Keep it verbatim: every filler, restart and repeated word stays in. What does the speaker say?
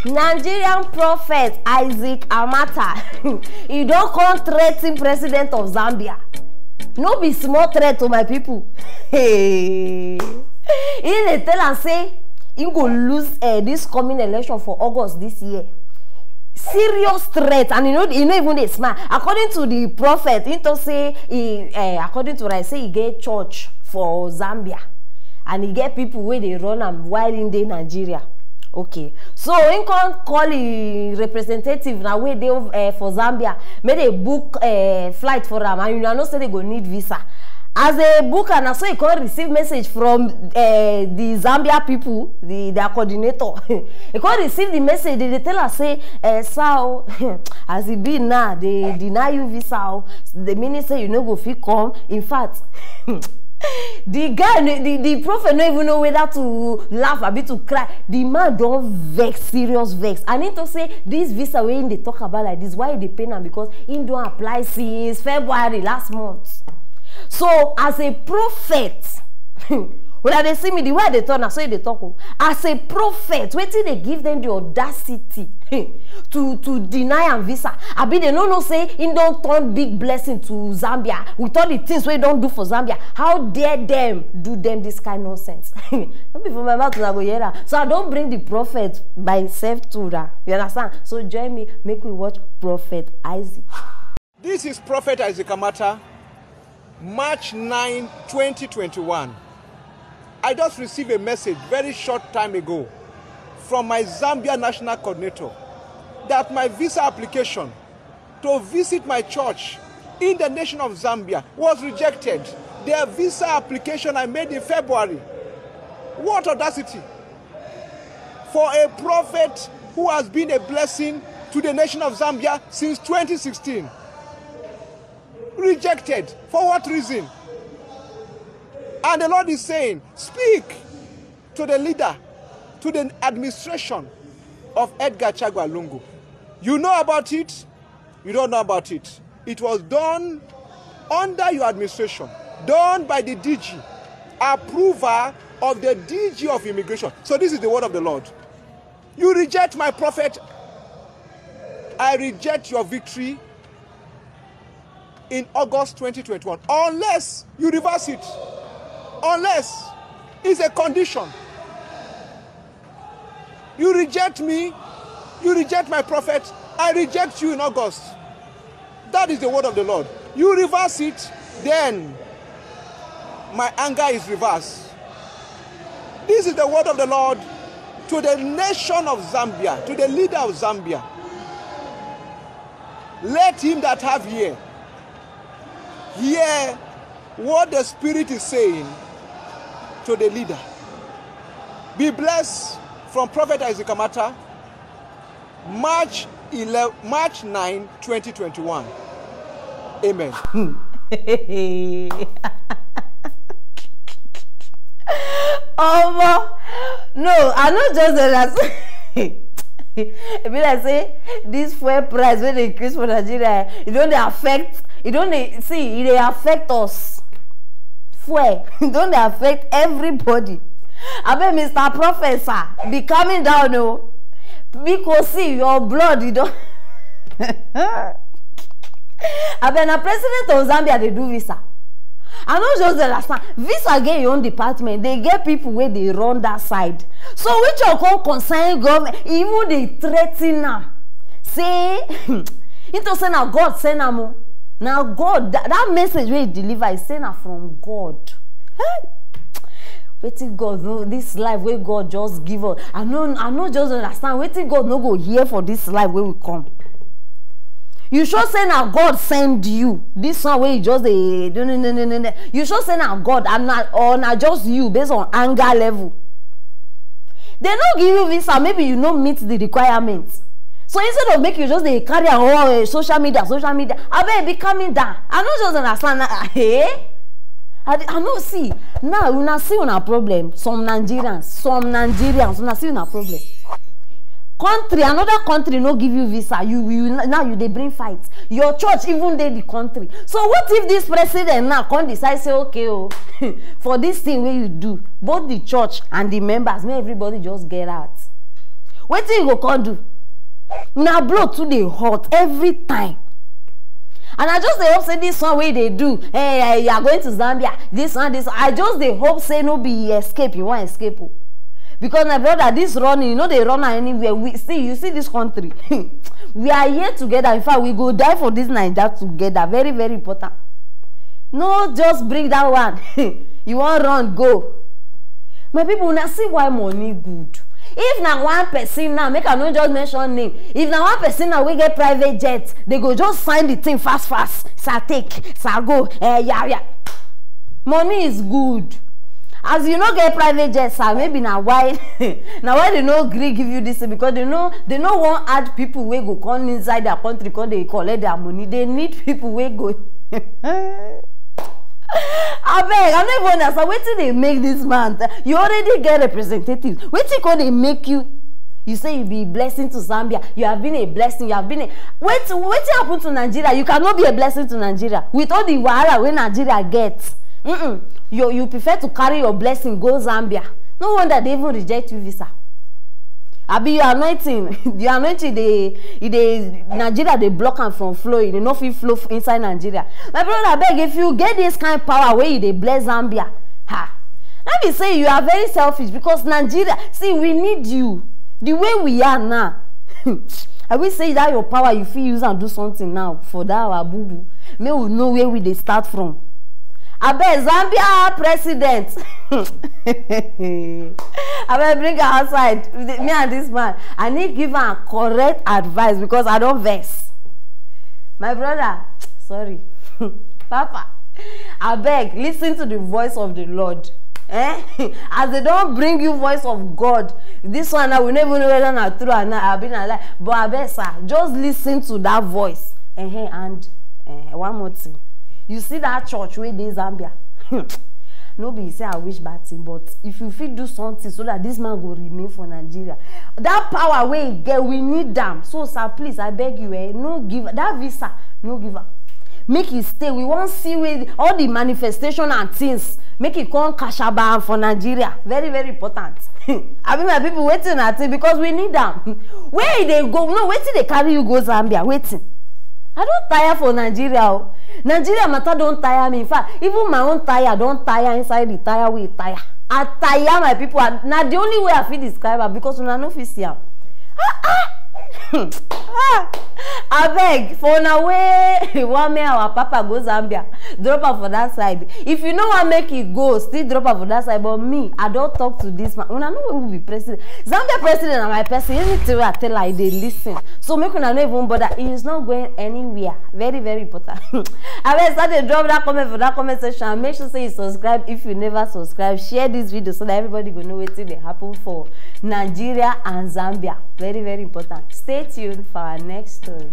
Nigerian prophet Isaac Amata, he don come threaten president of Zambia. No be small threat to my people. Hey. He dey tell am say he go lose uh, this coming election for August this year. Serious threat, and you know, you know even dey smile. According to the prophet, he talk say he, uh, according to Rai, say he get church for Zambia, and he get people wey dey run am while in dey Nigeria. Okay, so he come call him representative na wey dey uh, for Zambia, make they book uh, flight for am, and you know say they go need visa. As they book am, na so he come receive message from uh, the Zambia people, the their coordinator. He come receive the message. They dey tell am say, uh, sir, as e be now, they deny you visa. The meaning say you no go fit come. In fact, the guy, the, the prophet, no even know whether to laugh abi to cry. The man don vex, serious vex, and he talk say this visa wey he dey talk about like this, why e dey pain am, because he don apply since February last month. So as a prophet, una dey see me, the way I dey talk na so he dey talk o. As a prophet, wetin dey give them the audacity to to deny am visa? Abi they no know say he don turn big blessing to Zambia with all the things wey he don do for Zambia? How dare them do them this kind nonsense? No be for my mouth una go hear am. So I don bring the prophet by himself to una. You understand? So join me, make we watch Prophet Isaac. This is Prophet Isaac Amata, March nine, twenty twenty-one. I just received a message very short time ago from my Zambia national coordinator that my visa application to visit my church in the nation of Zambia was rejected. Their visa application I made in February. What audacity for a prophet who has been a blessing to the nation of Zambia since twenty sixteen. Rejected. For what reason? And the Lord is saying, speak to the leader, to the administration of Edgar Chagwa Lungu. You know about it, you don't know about it. It was done under your administration, done by the D G, approval of the D G of immigration. So this is the word of the Lord. You reject my prophet, I reject your victory in August twenty twenty-one, unless you reverse it. Unless it's a condition. You reject me, you reject my prophet, I reject you in August. That is the word of the Lord. You reverse it, then my anger is reversed. This is the word of the Lord to the nation of Zambia, to the leader of Zambia. Let him that have ear hear what the Spirit is saying to the leader. Be blessed from Prophet Isaac Amata, March eleven, March nine, twenty twenty-one. Amen. Omo, no, I no just dey like e be like say this fuel price wey dey increase for Nigeria, e don dey affect, e don dey, see, e dey affect us. Fuel, e don dey affect everybody. Abeg, Mister Professor, be calming down o. Because see, your blood, e don Abeg, na president of Zambia dey do visa. I no just dey understand. Visa get your own department, they get people wey dey run that side. So which one come concern government? E even dey threaten am. Say, he talk say na God send am o. Na God, that, that message wey he deliver, he say na from God. Hey! Wetin God no, this life wey God just give us, I no, I no just understand wetin God no go hear for this life wey we come. You sure say na God send you? This one wey you just dey do, no, no, no, no, no. You sure say na God and na, or na just you based on anger level? They no give you visa, maybe you no meet the requirements. So instead of make you just dey carry am all eh, social media, social media, abeg be calming down. I no just understand na eh? I, dey- I no see now. Una see una problem. Some Nigerians, some Nigerians, una see una problem. Country, another country no give you visa. You, you now you dey bring fight. Your church even dey the country. So what if this president now come decide say okay oh, for this thing wey you do, both the church and the members, make everybody just get out. Wetin you go come do? Na blow too dey hot every time. And I just dey hope say this one wey dey do, hey, you are going to Zambia, this one, this one. I just dey hope say no be escape you wan escape o. Because my brother, this running, you no dey run am anywhere. We see, you see this country. We are here together. In fact, we go die for this Naija together. Very, very important. No, just bring that one. You wan run go. My people, una see why money good. If na one person now, make I no just mention name. If na one person now wey get private jet, they go just sign the thing fast fast. Sir take, sir go. Eh, yeah, yeah. Money is good. As you no get private jet, sir, maybe na why na why they no gree give you this thing, because they no they no wan add people wey go come inside their country come dey collect their money. They need people wey go. Abeg, I no even understand wetin dey make this man. You already get representatives. Wetin come dey make you? You say you be blessing to Zambia. You have been a blessing. You have been a wait. Wetin happen to Nigeria? You cannot be a blessing to Nigeria with all the wahala wey Nigeria get. Mm-mm. You you prefer to carry your blessing go Zambia. No wonder they even reject you visa. Abi your anointing, the anointing dey e dey Nigeria dey block am from flowing. They no fit flow f- inside Nigeria. My brother, abeg, if you get this kind power wey you dey bless Zambia, ha, no be say you are very selfish, because Nigeria, see, we need you the way we are now. I wish say that your power you fit use and do something now for that our boo boo. Make we know where we dey start from. Abeg, Zambia president. Abeg, bring am outside. Me and this man, I need give am correct advice because I don vex. My brother, sorry. Papa, abeg, listen to the voice of the Lord. Eh? As they don bring you voice of God, this one now, we no even know whether na true or not, abi na lie. But abeg, sir, just listen to that voice. Eh, and eh, one more thing. You see that church wey dey Zambia? No be say I wish bad thing, but if you fit do something so that this man go remain for Nigeria, that power wey he get, we need am. So, sir, please, I beg you, eh, no give that visa, no give am. Make e stay. We wan see wey all the manifestation and things. Make e come kashaba am for Nigeria. Very, very important. Abi, my people, wetin una think? Because we need am. Where e dey go? No, wetin dey carry you go Zambia? Wetin? I don tire for Nigeria o. Nigeria matter don tire me. In fact, even my own tire don tire inside the tire wey e tire. I tire, my people. I, na the only way I fit describe am, because una no fit see am. Ah, ah. Ah, abeg, for una wey wan make our papa go Zambia, drop am for that side. If you no wan make e go, still drop am for that side. But me, I don talk to this man. Una know who be president? Zambia president na my person. Anything wey I tell her, e dey listen. So make una no even bother. He is not going anywhere. Very, very important. Abeg, start dey drop that comment for that comment section, and make sure say you subscribe if you never subscribe. Share this video so that everybody go know wetin dey happen for Nigeria and Zambia. Very, very important. Stay tuned for our next story.